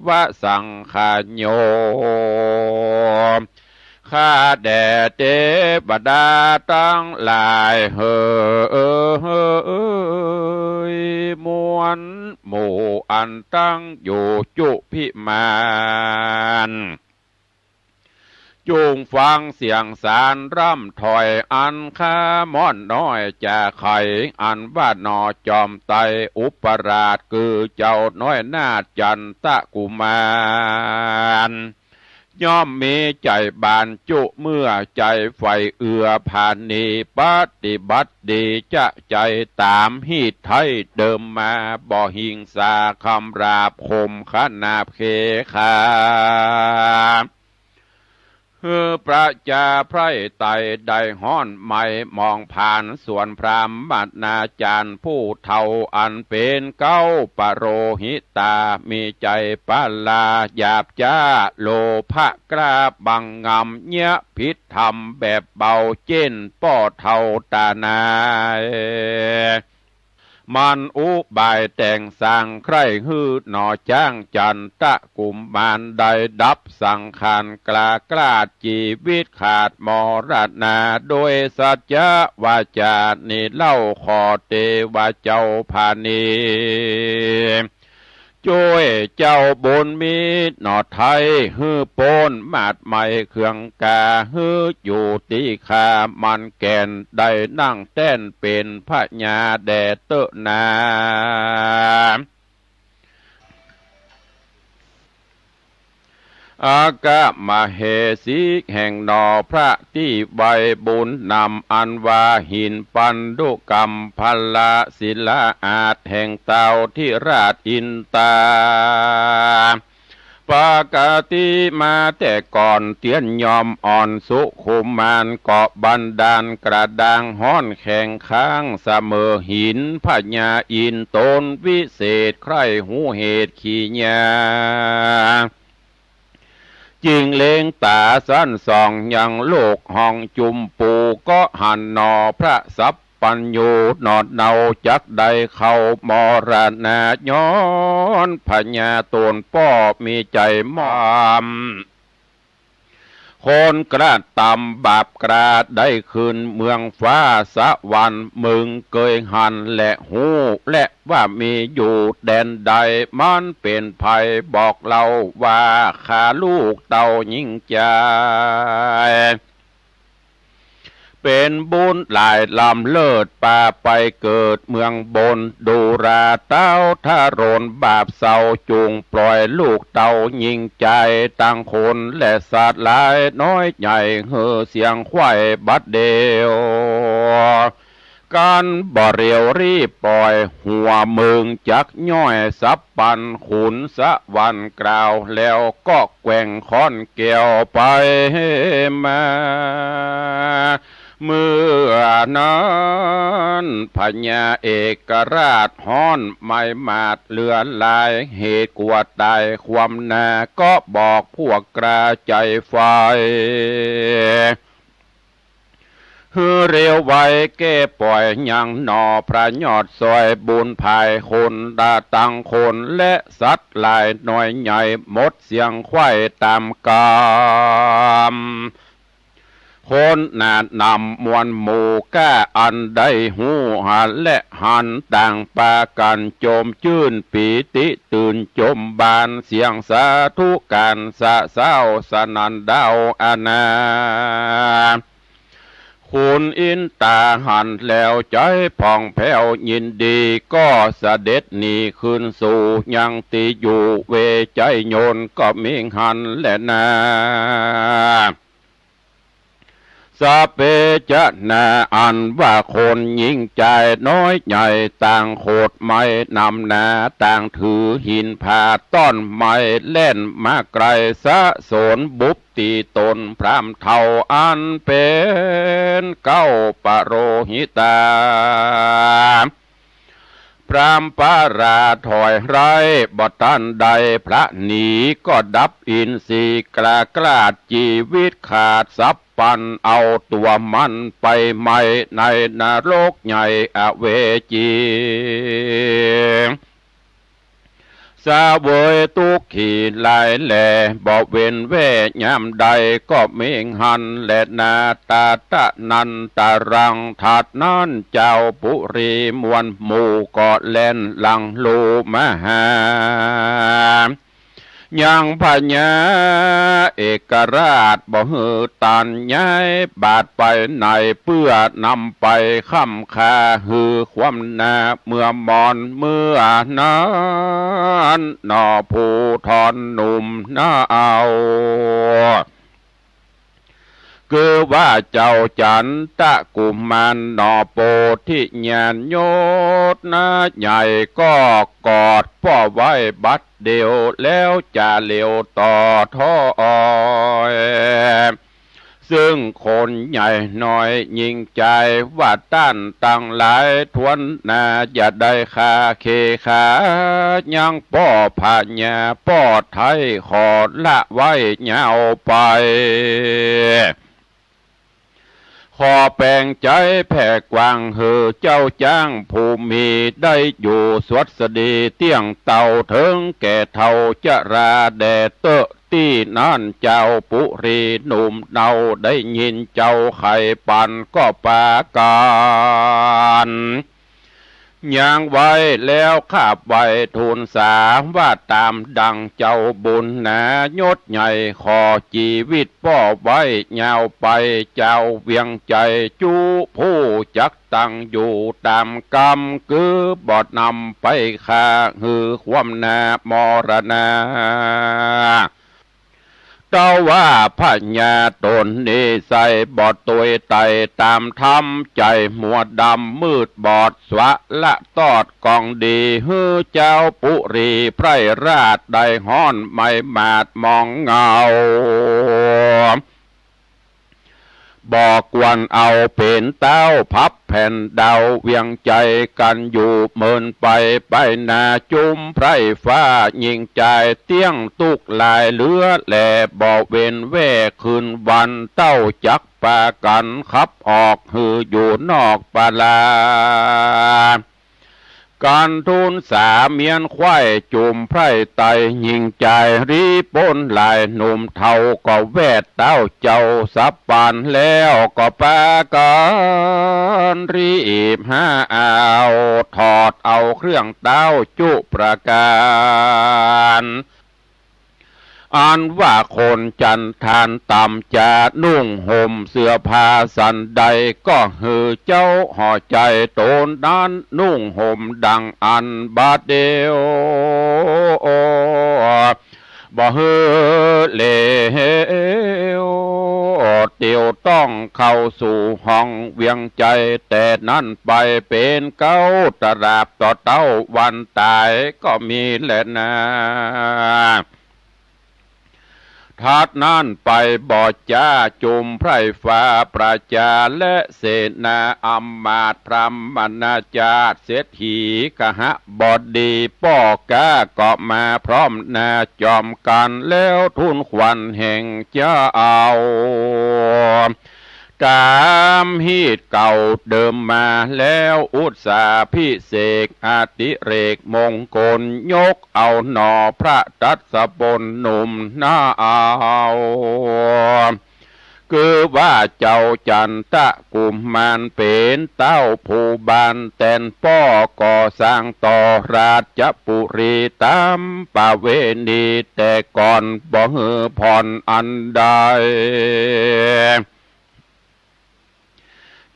วะสังขายโย ข้าแด่เตวดาตังหลายเหย มวลหมู่อันตั้งอยู่จุภิมาน จุ่งฟังเสียงสานร่ำถ้อยอันข้าม่อนน้อยจะไข อันว่าหนอจอมไตรอุปราช คือเจ้าน้อยนาถจันตะกุมาร ย่อมมีใจ๋บานจุเมื่อ ใจ๋ใฝ่เอื้อผาณี ปฏิบัติดีจะใจ๋ต๋ามฮีตไท้เดิมมา บ่หิงสาคำหยาบคมขนาบเขขา หื้อประจาไพร่ไตร่ได้ฮ้อนไหม้ มองผ่านส่วนพราหมณาจารย์ผู้เฒ่า อันเป๋นเก๊าปโรหิตา มีใจ๋ปลาหยาบจ๊า โลภะกล้าบังงำ เยียะผิดธรรมแบบเบา เจ้นป้อเฒ่าต๋านาย มันอุบายแต่งสร้างใคร่หื้อหนอจ๊างจันตะกุมาร ได้ดับสังขารกล้ากล้าด จีวิตขาดมรณา โดยสัจจะวาจานี้เล่า ขอเตวะเจ้าผาณี จ้วยเจ้าบุญมีหนอไทย หื้อป๊นมาดไหม้เครื่องกา หื้ออยู่ตี้ข้ามันแก่น ได้นั่งแต้นเป๋นพญาแด่เต๊อะนา อัคคมเหสีแห่งหนอพระตี้ไว้บุญนำ อันว่าหินปันดุกัมพลศิลาอาจแห่งเต้าธิราชอินตา ปกติมาแต่ก่อนเตี้ยนย่อมอ่อนสุขุมาน ก็บันดาลกระด้างฮ้อนแข็งค้างเสมอหิน พญาอินทร์ต๋นวิเศษใคร่ฮู้เหตุขีญา จึงเล็งต๋าสันส่องยังโลกห้องจุมปู ก็หันหนอพระสัพพัญญู หนอเนาจักได้เข้ามรณะ ย้อนพญาต๋นป้อมีใจ๋หมอบ คนกระตำบาปกล้าได้ขึ้นเมืองฟ้าสวรรค์ มึงเกยหันและฮู้แลว่ามีอยู่แดนใด มันเป๋นใผบอกเล่าว่า ข้าลูกเต้าญิงจาย เป๋นบุญหลายล้ำเลิศ ปาไปเกิดเมืองบน ดูราเต้าทะรนบาปเศร้า จุ่งปล่อยลูกเต้าญิงจาย ตังคนและสัตว์หลายน้อยใหญ่ หื้อเสียงไขว่บัดเดี่ยว กันบ่เร็วรีบปล่อย หัวมึงจักย้อยสัพพัญ ขุนสวรรค์กล่าวแล้วก็แกว่งค้อนแก้วไปมา เมื่อนั้นพญาเอกราชฮ้อนไม้หมาดเหลือหลาย เหตุกั๋วต๋ายความหนา ก็บอกพวกกล้าใจ๋ใฝ่ หื้อเร็วไวแก้ปล่อยยังหนอ พระยอดซอยบุญภายคนละตังคน และสัตว์หลายน้อยใหญ่ หมดเสียงไขว่ต๋ามกำ คนหนานำมวลหมู่กล้าอันได้ฮู้หันและหัน ต่างปากั๋นโจมจื้นปีติตื่นจมบาน เสียงสาธุก๋านสะเซ้าสนั่นดาวอาณา ขุนอินต๋าหันแล้วใจ๋ผ่องแผ้วยินดี ก็เสด็จหนีคืนสู่ยังตี้อยู่ เวชยันต์ก็มิหันแลนา สะเปจะนา อันว่าคนญิงจายน้อยใหญ่ ต่างโขดไม้นำหนา ต่างถือหินผาต้อนไม้ แล่นมาไกลสะสน บุบตี้ต๋นพราหมณ์เฒ่า อันเป๋นเก๊าปโรหิตา พราหมณ์ปาราถอยไร้บ่ตันใด พระหนีก็ดับอินทรีย์กล้ากล้าด จีวิตขาดสัพพัญ เอาตั๋วมันไปไหม้ในนรกใหญ่อเวจี เสวยตุ๊กขีหลายแล บ่เว้นแว่ยามใด ก็มิหันแลนา ตาตะนันตะรัง ถัดนั้นเจ้าปุรีมวลหมู่ ก็แล่นหลังลู่มาหา ยังพญาเอกราช บ่หื้อตันย้ายบาทไปไหน เปื้อนำไปค้ำคาหื้อความหนา เมื่อมอนเมื่อนั้นหนอ ผู้ทอนหนุ่มหนาเอา คือว่าเจ้าจันตะกุมารหนอ โปธิญาณยศหนาใหญ่ ก็กอดป้อไว้บัดเดี่ยว แล้วจะเหลียวต่อถอย ซึ่งคนใหญ่น้อยญิงจาย ว่าต้านตังหลายถ้วนหนา อย่าได้คาเขขายังป้อพญาป้อไทย ขอละไว้ยาวไป ขอแป๋งใจ๋แผ่กว้าง หื้อเจ้าจ๊างผู้มีได้อยู่สวัสดีเตี้ยงเต้า เถิงแก่เฒ่าจราแด่เต๊อะ ตี้นั้นเจ้าปุรีหนุ่มเนา ได้ยินเจ้าใค่ปันก็ปากั๋น ยังไว้แล้วขาบไหว้ทูลสา ว่าต๋ามดังเจ้าบุญหนายศใหญ่ ขอจีวิตป้อไว้ยาวไป เจ้าเวียงใจ๋จุผู้จักตั้งอยู่ต๋ามกำ คือบ่นำไปฆ่าหื้อความหนามรณา เต้าว่าพญาต๋นนี้ใส่บ่ตวยไต่ต๋ามธรรม ใจ๋มัวดำมืดบอด สวะละตอดกองดี หื้อเจ้าปุรีไพร่ราช ได้ฮ้อนไม้หมาดมองเงา บ่ควรเอาเป๋นเต๊าพับแผ่นดาวเวียงใจ๋กั๋นอยู่ เมินไปไปนาจุมไพร่ฟ้า ญิงจายเตี้ยงตุ๊กหลายเหลือแล บ่เว้นแว่คืนวัน เต้าจักปากั๋นขับออกหื้ออยู่นอกปาลา กั๋นทูลสาเมียนใคว่จุมไพร่ไต ญิงจายรีป๊นหลาย หนุ่มเฒ่าก็แวดเต๊าเจ้าสับปานแล้ว ก็ปากั๋นรีบหาเอา ถอดเอาเครื่องเต๊าจุประก๋าน อันว่าคนจันทานต่ำจะนุ่งห่มเสื้อผ้าสันใด ก็หื้อเจ้าห่อใจ๋ต๋นนั้นนุ่งห่มดังอั้นบาดเดี่ยว บ่หื้อเลว เตียวต้องเข้าสู่ห้องเวียงใจ๋ แต่นั้นไปเป๋นเก๊าตราบต่อเต้าวันต๋ายก็มีแลนา ถัดนั้นไปบ่จ้าจุมไพร่ฟ้าประจาและเสนาอำมาตย์พราหมณาจารย์เศรษฐีคหบดีป้อก๊าก็มาพร้อมหน้าจอมกั๋น แล้วทูลขวัญแห่งเจ้า ต๋ามฮีตเก่าเดิมมาแล้ว อุสสาภิเษกอติเรกมงคล ยกเอาหน่อพระทัศพลหนุ่มหน้าเอา คือว่าเจ้าจันทกุมารเป๋นเต้าผู้บานแตนป้อก่อสร้างต่อราชบุรีต๋ามประเวณีแต่ก่อน บ่หื้อผ่อนอันใด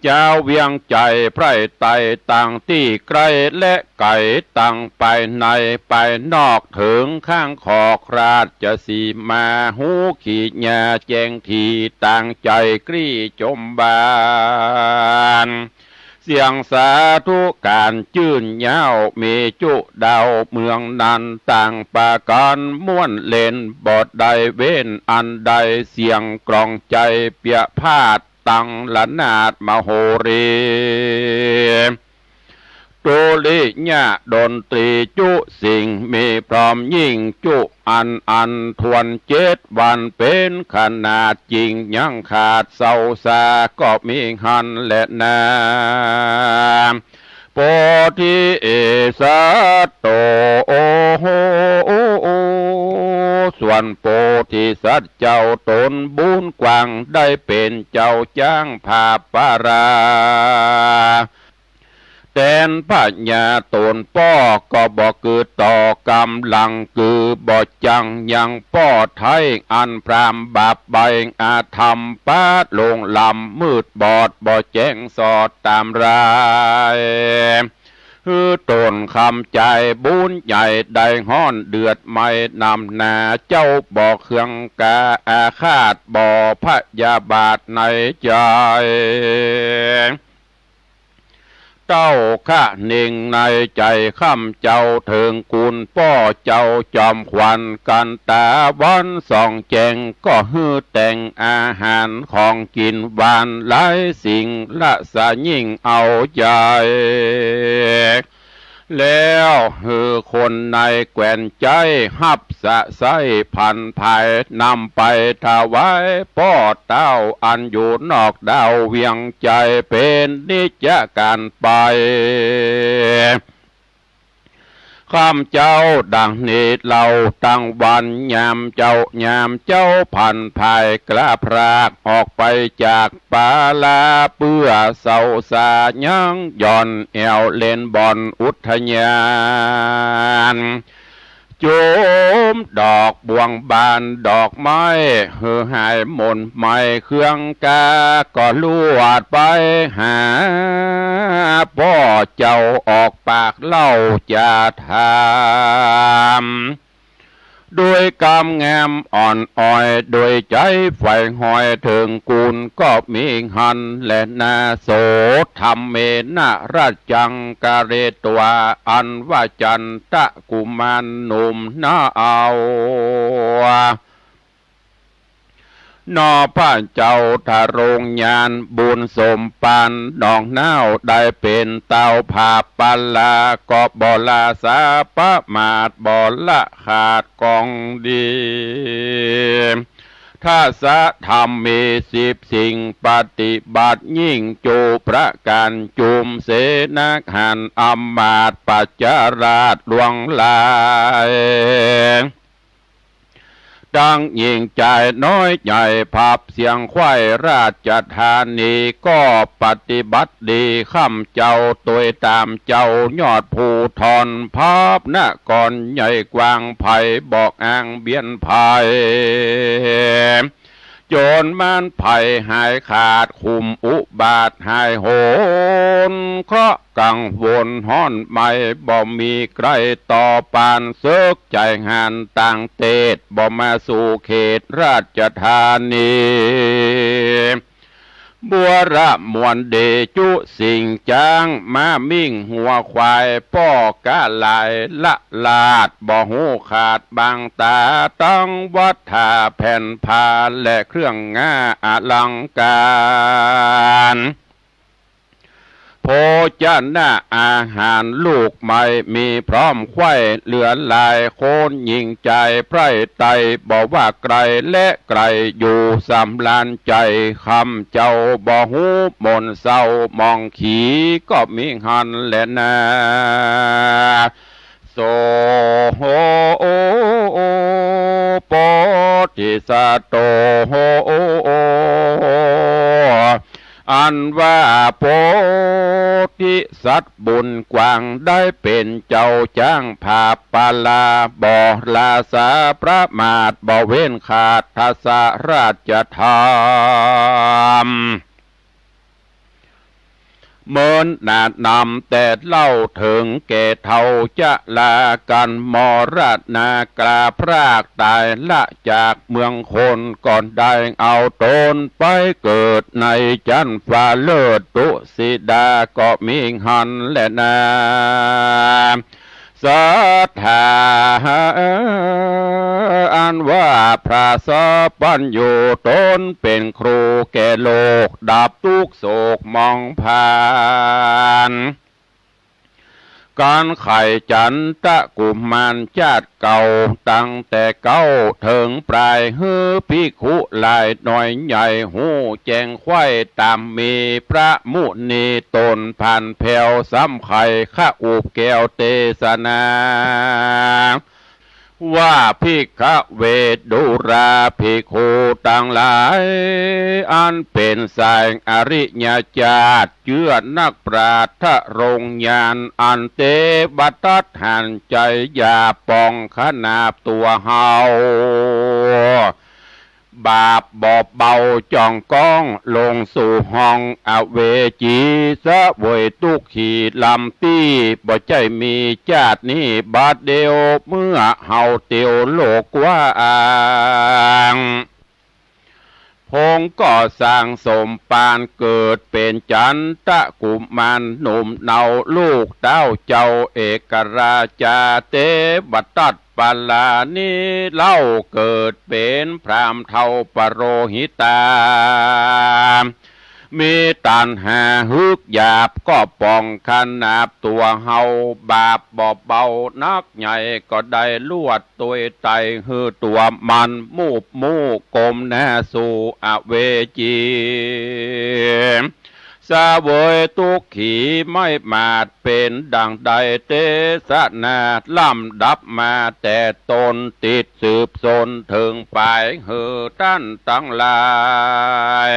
จาวเวียงใจ๋ไพร่ไต่ตังตี้ใก้และไก๋ ตังภายในภายนอก เถิงข้างขอกราชสีมา ฮู้ขีญาแจ้งถี่ ต่างใจ๋กรี้จมบาน เสียงสาธุก๋านจื้นเย้า มีจุดาวเมืองนั้นต่างปากั๋นม่วนเล่น บ่ได้เว้นอันใด เสียงกลองใจ๋เปียพาด ตังระนาดมโหรี ตุริยะดนตรีจุสิ่ง มีพร้อมยิ่งจุอัน อันถ้วนเจ็ดวัน เป๋นขนาดจริง ยังขาดเศร้าสาก็มีหั้นแลนา โพธิสัตว์โต โอโห ส่วนโพธิสัตว์เจ้าต๋นบุญกว้าง ได้เป๋นเจ้าจ๊างผาบปารา แตนพญาต๋นป้อก็บ่กึดต่อกำลัง กือบ่จังยังป้อไท้ อันพราหมณ์บาปใบ้อาธรรม ปาดลงลำมืดบอด บ่แจ้งสอดต๋ามราย หื้อต๋นคำใจ๋บุญใหญ่ได้ฮ้อนเดือดไหม้นำหน้า เจ้าบ่เคืองกาอาฆาต บ่พยาบาทในใจ๋ เต้าคะเน่งในใจ๋ข้ำเจ้า เถิงคุณป้อเจ้าจอมขวัญ กันต๋าวันส่องแจ้ง ก็หื้อแต่งอาหารของกิ๋นหวานหลายสิ่ง ละสะยิ่งเอาใจ๋ แล้วหื้อคนในแคว้นใจ๊ฮับสะใส้ผันผาย นำไปถวายป้อเต้าอันอยู่นอกดาวเวียงใจ๋ เป๋นนิจก๋านไป ข้ำเจ้าดังนี้เล่า ตังวันยามเจ๊ายามเจ๊าผันผาย กล้าพรากออกไปจากปาลา เปื้อเศร้าสายังหย่อนแอ่วเล่นบ่อนอุทยาน จุมดอกบ่วงบานดอกไม้ หื้อหายหม่นไหม้เครื่องกา ก็ลวดไปหาป้อเจ้าออกปากเล่าจะถาม โดยกำงามอ่อนอ้อย โดยใจ๋ใฝ่หอยเถิงคุณก็มีหั้นแลนา โส ธัมเมนะ รัจจัง กะเรตวา อันว่าจันทกุมารหนุ่มหน้าเอา นอพระเจ้าทรงญาณบุญสมปาน น้องนาวได้เป๋นเต้าผาปลา ก็บ่ละสาประมาท บ่ละขาดของดี ทัสสะธรรมมีสิบสิ่ง ปฏิบัติยิ่งจุประก๋าน จุมเสนาหัน อำมาตย์ปัจจราชหลวงหลาย ตังหญิงจายน้อยใหญ่ ผับเสียงไขว้ราชธานี ก็ปฏิบัติดี ข้ำเจ้าตวยต๋ามเจ้ายอดภูธร ผับนครใหญ่กว้างไพ บอกอ้างเบียนภัย โจรมารภัยหายขาด คุมอุบาทหายโหน เคราะห์กังวลฮ้อนไหม้ บ่มีใคร่ต่อปาน เสิกใจ๋หาญต่างเตศ บ่มาสู่เขตราชธานี บัวระมวลเดจุสิ่ง จ๊างม้ามิ่งงัวควาย ป้อกะหลายละลาด บ่ฮู้ขาดบังต๋า ตังวัฏฐาแผ่นผ้า และเครื่องง่าอลังก๋าร โภชนะอาหารลูกใหม่ มีพร้อมไขว้เหลือหลาย คนหญิงจายใพร่ใต้ บ่ว่าใกล้และไก๋อยู่สำราญใจ๋ ข้ำเจ้าบ่ฮู้หม่นเศร้าหมองขี ก็มีหั้นแลนา โส โพธิสัตว์โต อันว่าโพธิสัตว์บุญกว้าง ได้เป๋นเจ้าจ๊างผาปลา บ่ละสาประมาท บ่เว้นขาดทัสสะราชธรรม เมินหนาดนำแต่เล่า เถิงแก่เฒ่าจะลากั๋น มรณะกลาพรากต๋าย ละจากเมืองคน ก็ได้เอาต๋นไปเกิดในจั๊นฟ้าเลิศ ตุสิดาก็มีหั้นแลนา ศรัทธา อันว่าพระสัพพัญญู ต๋นเป๋นครูแก่โลก ดับตุ๊กข์โศกหมองผ่าน ก๋านไขจันทกุมารจาติเก่า ตั้งแต่เก๊าเถิงปลาย หื้อภิกขุหลายน้อยใหญ่ ฮู้แจ้งไขว้ต๋ามมี พระมุนีต๋นผ่านแผ้ว ซ้ำใค่คะอุบแก้วเตสนา ว่าภิกขเวทดูราภิกขุตังหลาย อันเป๋นสายอริยจาติ เจื้อนักปราชญ์ทรงญาณ อันเตวทัตหันใจ๋หยาบ ป่องขนาบตั๋วเฮา บาปบ่เบาจ่องก้อง ลงสู่ห้องอเวจี เสวยตุ๊กขีล้ำตี้ บ่ใจ้มีจาตินี้บาดเดียว เมื่อเฮาเตียวโลกกว้าง พงก็สร้างสมปาน เกิดเป๋นจันทกุมารหนุ่มเนา ลูกเต้าเจ้าเอกราชา เตวทัต ปลานี้เล่า เกิดเป๋นพราหมณ์เฒ่าปโรหิตา มีตัณหาฮึกหยาบ ก็ป่องขนาบตั๋วเฮา บาปบ่เบานักใหญ่ ก็ได้ลวดตวยไถ่ หื้อตั๋วมันมูบมู่ ก้มหน้าสู่อเวจี เสวยตุ๊กขีไม้หมาด เป๋นดั่งได้เตสนา ลำดับมาแต่ต้น ติดสืบสนเถิงปลาย หื้อต้านตังหลาย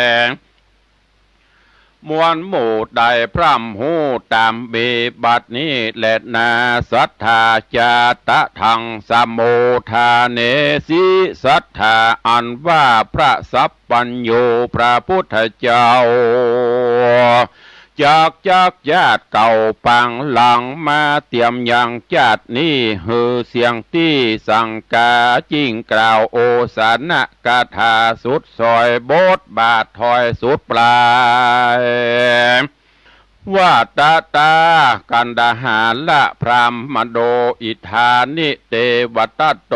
มวลหมู่ได้พร่ำฮู้ต๋ามมีบัดนี้แลนา ศรัทธาจาตะทังสมุทฐาเนสิ ศรัทธาอันว่าพระสัพพัญญูพระพุทธเจ้า จักจักญาติเก่าปางหลังมา เตียมยังจาตินี้หื้อเสี้ยงตี้สังกา จิ่งกล่าวโอสถนคาถาสุดสอย บทบาทถ้อยสุดปลาย วาตตา กัณฑหาละพราหมโณ อิฏฐานิ เตวะตะโต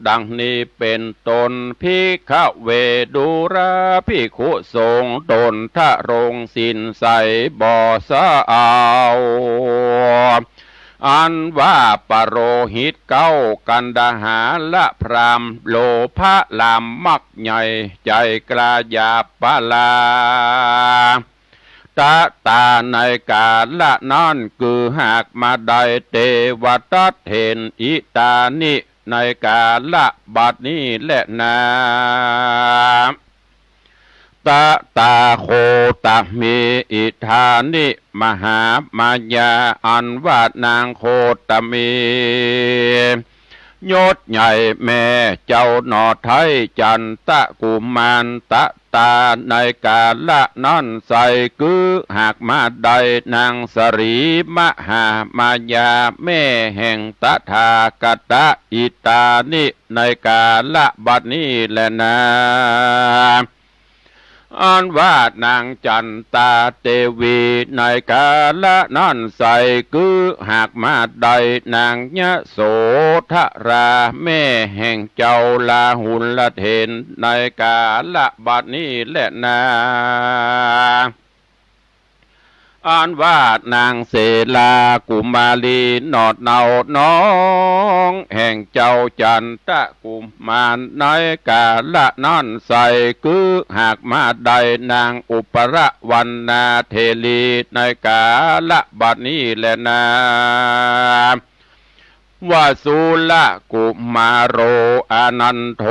ดังนี้เป๋นต้น ภิกขะเว ดูราภิกขุสงฆ์ ตนทรงศีลใสบ่สะเอา อันว่าปโรหิตเก๊า กัณฑหาละพราหมณ์ โลภะลามมักใหญ่ ใจ๋กล้าหยาบปลา ตะตา ในกาละนั้น คือหากมาได้ เตวะตะเถน อิฏฐานิ ในกาละบัดนี้แลนา ตะตา โคตมี อิฏฐานิ มหามายา อันว่านางโคตมี ยศใหญ่แม่เจ้าหน่อไท้ จันตะกุมาร ตะตา ในกาละนั้นไส้ คือหากมาได้ นางสะหลีมหามายา แม่แห่งตถาคตะ อิฏฐานิ ในกาละบัดนี้แลนา อันว่านางจันตาเตวี ในกาละนั้นไส้ คือหากมาได้ นางยโสธรา แม่แห่งเจ้าลาหุลเถน ในกาละบัดนี้แลนา อันว่านางเสลากุมารี หนอดเนาน้องแห่งเจ้าจันตะกุมาร ในกาละนั้นไส้ คือหากมาได้ นางอุปรวรรณาเถรี ในกาละบัดนี้แลนา วสุรกุมารโณ อานันโท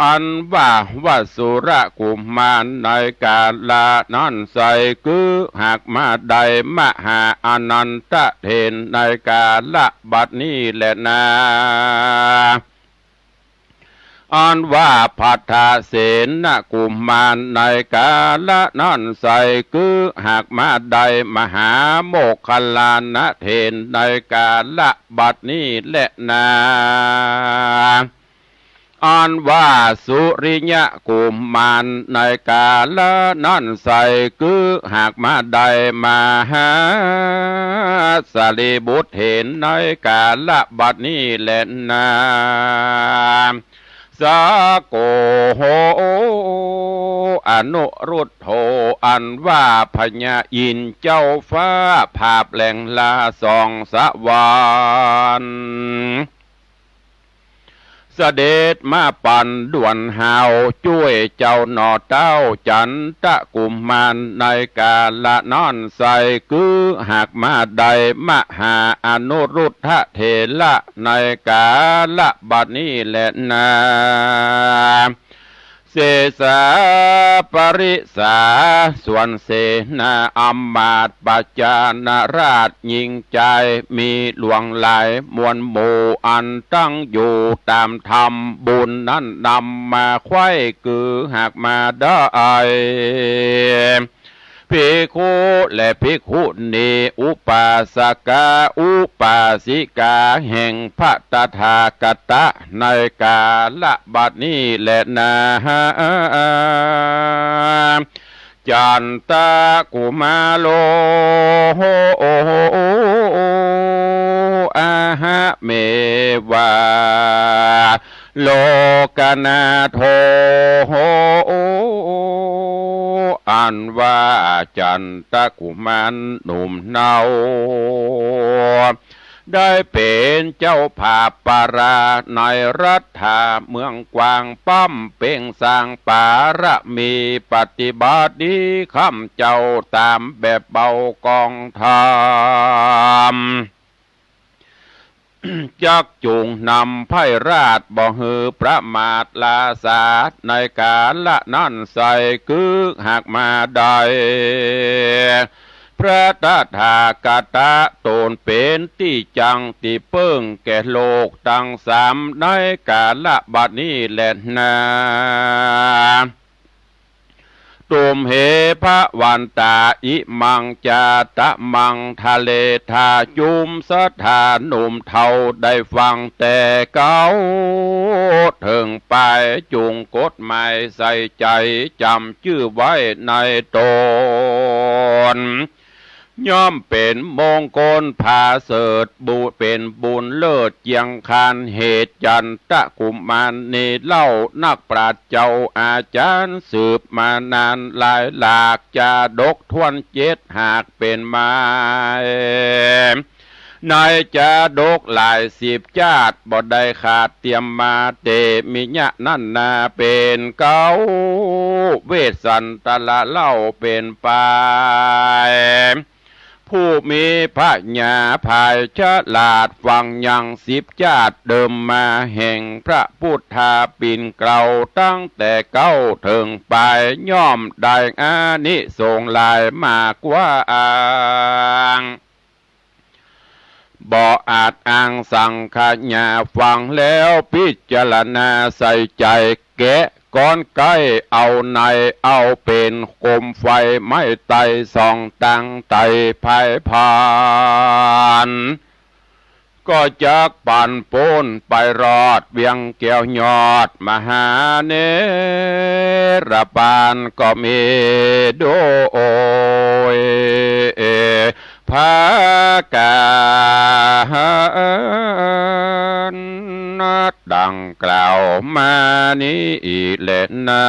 อันว่าวสุรกุมาร ในกาละนั้นไส้ คือหากมาได้ มหาอานันทเถน ในกาละบัดนี้แลนา อันว่าพัทเสนกุมาร ในกาละนั้นไส้ คือหากมาได้ มหาโมคคัลลานะเถน ในกาละบัดนี้แลนา อันว่าสุริยกุมาร ในกาละนั้นไส้ คือหากมาได้ มหาสารีบุตรเถน ในกาละบัดนี้แลนา สะโก อนุรุทโธ อันว่าพญาอินทร์เจ้าฟ้า ผาแปลงลาสองสวรรค์ เสด็จมาปั่นด่วนฮาว จ้วยเจ้าหน่อเต้าจันตะกุมาร ในกาละนั้นไส้ คือหากมาได้ มหาอนุรุทธเถระ ในกาละบัดนี้แลนา เสสาปริสา ส่วนเสนาอำมาตย์ ประจานาราช หญิงจายมีหลวงหลาย มวลหมู่อันตั้งอยู่ต๋ามธรรม บุญนั้นนำมาไขว้ คือหากมาได้ ภิกขุและภิกขุณี อุปาสกา อุปาสิกา แห่งพระตถาคตะ ในกาละบัดนี้แลนา จันตะกุมาโร อะหะเมวา โลกนาโถ อันว่าจันตะกุมารหนุ่มเนา ได้เป๋นเจ้าผาปารา ในรัฐาเมืองกว้าง บำเพ็งสร้างปารมี ปฏิบัติดีคำเจ้า ต๋ามแบบเบากองธรรม จักจุ่งนำไพร่ราช บ่หื้อประมาทลาสา ในกาละนั้นไส้ คือหากมาได้ พระตถาคตะ ต๋นเป๋นตี้จั้งตี้เปิ้งแก่โลกตังสาม ในกาละบัดนี้แลนา ตุมเห ภะวันตา อิมัง จาตะมัง ทะเลทา จุมศรัทธาหนุ่มเฒ่า ได้ฟังแต่เก๊าเถิงปาย จุ่งกฎหมายใส่ใจ๋ จ๋ำจื้อไว้ในต๋น ย่อมเป๋นมงคลผาเสริฐ บุญเป๋นบุญเลิศเจียงคาน เหตุจันทกุมารนี้เล่า นักปราชญ์เจ้าอาจ๋ารย์ สืบมานานหลายหลาก จาดกถ้วนเจ็ดหากเป๋นมา ในจาดกหลายสิบจาติ บ่ได้ขาดเตียมมา เตมิยะนั้นนาเป๋นเก๊า เวสสันตระเล่าเป๋นไป ผู้มีผญาผายฉลาด ฟังยังสิบจาติเดิมมา แห่งพระพุทธาปิ่นเกล้า ตั้งแต่เก๊าเถิงปาย ย่อมได้อานิสงส์หลายมากกว่าอ้าง บ่อาจอ้างสังขยา ฟังแล้วพิจารณาใส่ใจ๋ แกะก้อนไก๊เอาในเอาเป๋น โคมไฟไหม้ไต้สองตัง ไต้ไพพาน ก็จักปันป๊นไปรอด เวียงแก้วยอดมหาเนรปานก็มีโดย ผากัณ ดังกล่าวมานี้แลนา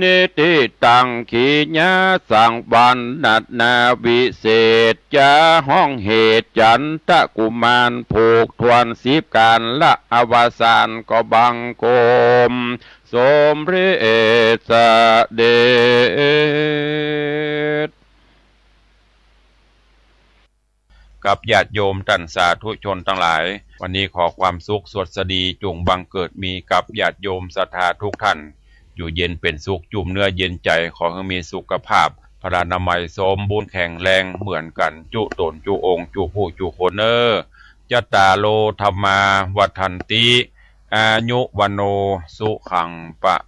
นิติตัง ขีญาสังวรรณนาวิเศษ จาฮ้องเหตุจันทกุมาร ผูกถ้วนสิบกาละอวสาน ก็บังคมสมเร็จเสด็จ กับญาติโยมต้านสาธุชนตังหลาย วันนี้ขอความสุขสวัสดีจุ่งบังเกิดมีกับญาติโยมศรัทธาทุกท่าน อยู่เย็นเป๋นสุข จุ่มเนื้อเย็นใจ๋ ขอหื้อมีสุขภาพพลานามัยสมบูรณ์แข็งแรงเหมือนกั๋น จุ๊ต๋นจุ๊องค์จุ๊ผู้จุ๊คนเน่อ จัตตาโร ธัมมา วัฑฒันติ อายุ วัณโณ สุขัง พะ